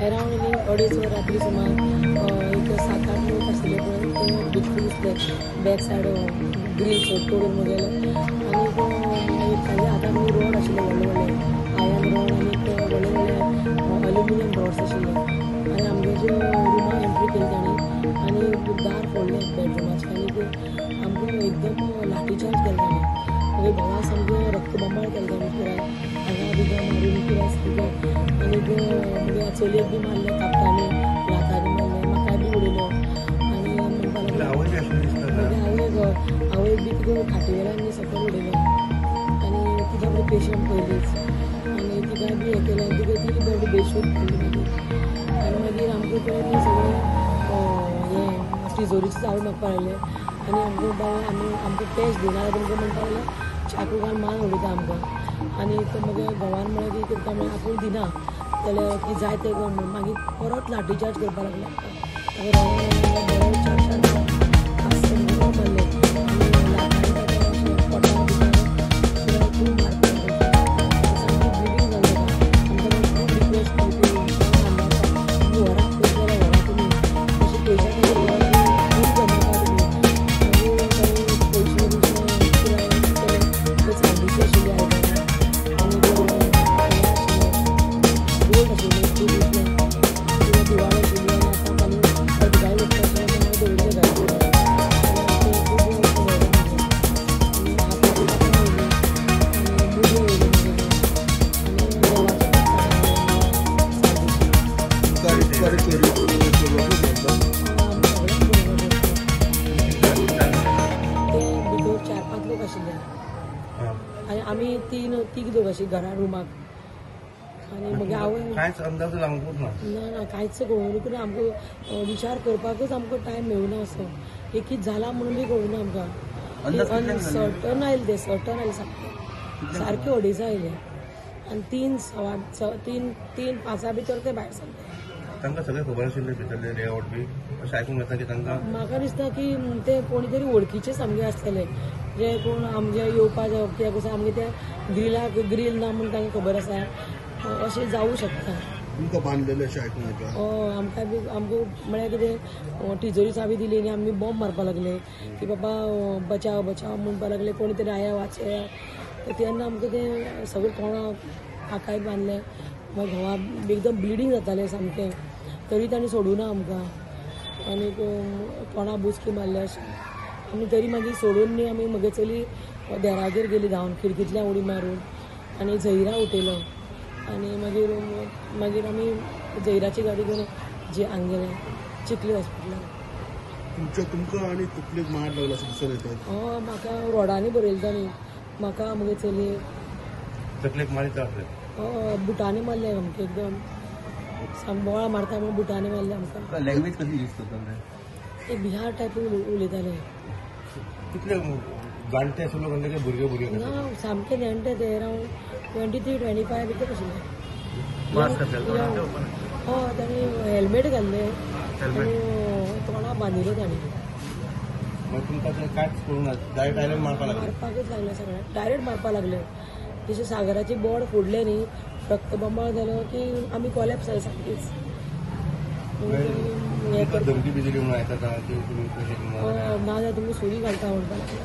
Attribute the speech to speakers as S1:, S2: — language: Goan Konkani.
S1: एरावंड न्ही 2:30 वर रात्री सुमार एक 7-8 लोक आशिल्ले पळय ते भितर घुसले, बॅक सायड ग्रील तोडून गेले आनी ताज्या हातान रोड आशिल्ले व्हडले व्हडले आयर्न रोड आनी व्हडले व्हडले अल्युमिनियम रॉड्स आशिल्ले आनी आमगे रुमान एंट्री केली तांणी आनी दार फोडलें बेडरुमाचें आनी आमकां एकदम लाठीचार्ज केलो तांणी. मागीर घोवा सामकें रक्तबंबाळ केलें तांणी पुराय हांगा बिंगा मारून पुराय सामकें आनी मागीर चलयेक बी मारलें कापटांनी लातांनी मारलें, म्हाकाय बी उडयलो आनी म्हणपाक लागलो मागीर आवयक बी तिका खाटी वेल्यान बी सकयल उडयलो आनी तिका बरें पेशंट पयलींच आनी तिका बी हें केलें, तिका ती बरी बेशूद पडली मागीर. आनी मागीर आमकां पळय सगळें हें तिजोरीची चावी मागपाक लागले आनी आमकां म्हणपाक आमी आमकां कॅश दिना जाल्यार तुमकां म्हणपाक लागले चाकू घालून मान उडयता आमकां. आनी मागीर घोवान म्हळें की कितें म्हळ्यार आपूण दिना जाल्यार की जाय तें कर म्हणून मागीर परत लाठीचार्ज करपाक लागले आमकां. बरो 4-4 5 मारले आनी लातांनी ताका अशें पोटाक बिटाक खूब मारपाक लागले, सामकी ब्लिडींग जालें ताका. आमकां खूब रिक्वेस्ट केली तुमी व्हरात पयशे जाल्यार व्हरा तुमी, अशें पयशा खातीर खूब करनाका तुमी. मागीर तांणी पयशे बियशे पुराय केले, ते चांदीचे आशिल्ले आयदनां आनी गोल्ड आशिल्ले खूब इतलें दिवाळी आशिल्ली आनी आतां फाल्यां अर्दगाय वचपाचें मागीर दवरिल्लें घरा खूब आनी हाताची कांकणां वयली आनी मुदयो वयल्यो मागीर आनी देवाचें चांदीचें ते भितर 4-5 लोक आशिल्ले आनी आमी 3 लोक आशिल्ले घरा रुमाक. आनी मागीर आवय
S2: कांयच अंदाज लागूंक ना
S1: ना ना कांयच कळूंक ना आमकां, विचार करपाकच आमकां टायम मेळुना असो एक कितें जालां म्हणून बी कळुना आमकां. सर्टन आयलें तें, सर्टन आयलें सारकें सारकें 2:30 आयलें आनी 3:15 3-5 भितर ते भायर सरले.
S2: तांकां सगळें खबर आशिल्लें भितरलें लेआवट बी अशें आयकूंक येता की तांकां
S1: म्हाका दिसता की ते कोणी तरी वळखीचे सामके आसतले जे कोण आमगे येवपा जावप कित्याक कसो आमगे ते ग्रिलाक ग्रील ना म्हूण तांकां खबर आसा, अशें जावूं शकता.
S3: तुमकां बांदलेलें अशें आयकूंक येता?
S1: हय आमकां बी आमकां म्हळ्यार कितें तिजोरी चावी दिली आनी आमी बॉम्ब मारपाक लागले की बाबा बचाव बचाव म्हणपाक लागले, कोणी तरी आया वाचया. तेन्ना आमकां तें सगळें तोंडाक आकाय बांदलें, मागीर घोवा एकदम ब्लिडींग जातालें सामकें, तरी तांणी सोडूना आमकां आनी तोंडा बुचकी मारले अशें आमी तरी मागीर सोडून न्ही आमी म्हगे चली देरागेर गेली धांवन खिडकींतल्यान उडी मारून आनी झैरा उठयलो आनी मागीर मागीर आमी झैराची गाडी घेवन जी हांगा गेले चिखली हॉस्पिटलान.
S3: तुमकां आनी तकलेक मार लागला असो दिसून येता?
S1: हय म्हाका रोडांनी बरयलें तांणी, म्हाका म्हगे चलयेक
S2: तकलेक मारीत आसले?
S1: हय बुटांनी मारलें आमकां, एकदम सांबोळा मारता म्हणून बुटांनी मारलें आमकां.
S2: लँग्वेज कशी यूज करताले?
S1: ते बिहार टायप उलयताले.
S2: कितले जाणटे आशिल्ले लोक आनी भुरगे भुरगे?
S1: ना सामके जाणटे ते अरावंड 23-25 भितर आशिल्ले. हय तांणी हेल्मेट घाल्लें आनी तोंडा बांदिल्लें तांणी.
S2: मागीर तुमकां ते कांयच करूंक ना, डायरेक्ट आयले मारपाक लागले?
S1: मारपाकच लागले सगळें, डायरेक्ट मारपाक लागले. जशें सागराची बोड फोडलें न्ही रक्तबंबाळ जालो की आमी कोलॅप्स जाले सामकीच.
S2: धमकी बी दिली म्हणून आयकता की तुमी पयशे दिना
S1: ना जाल्यार तुमी सुरी घालता म्हणपाक लागले.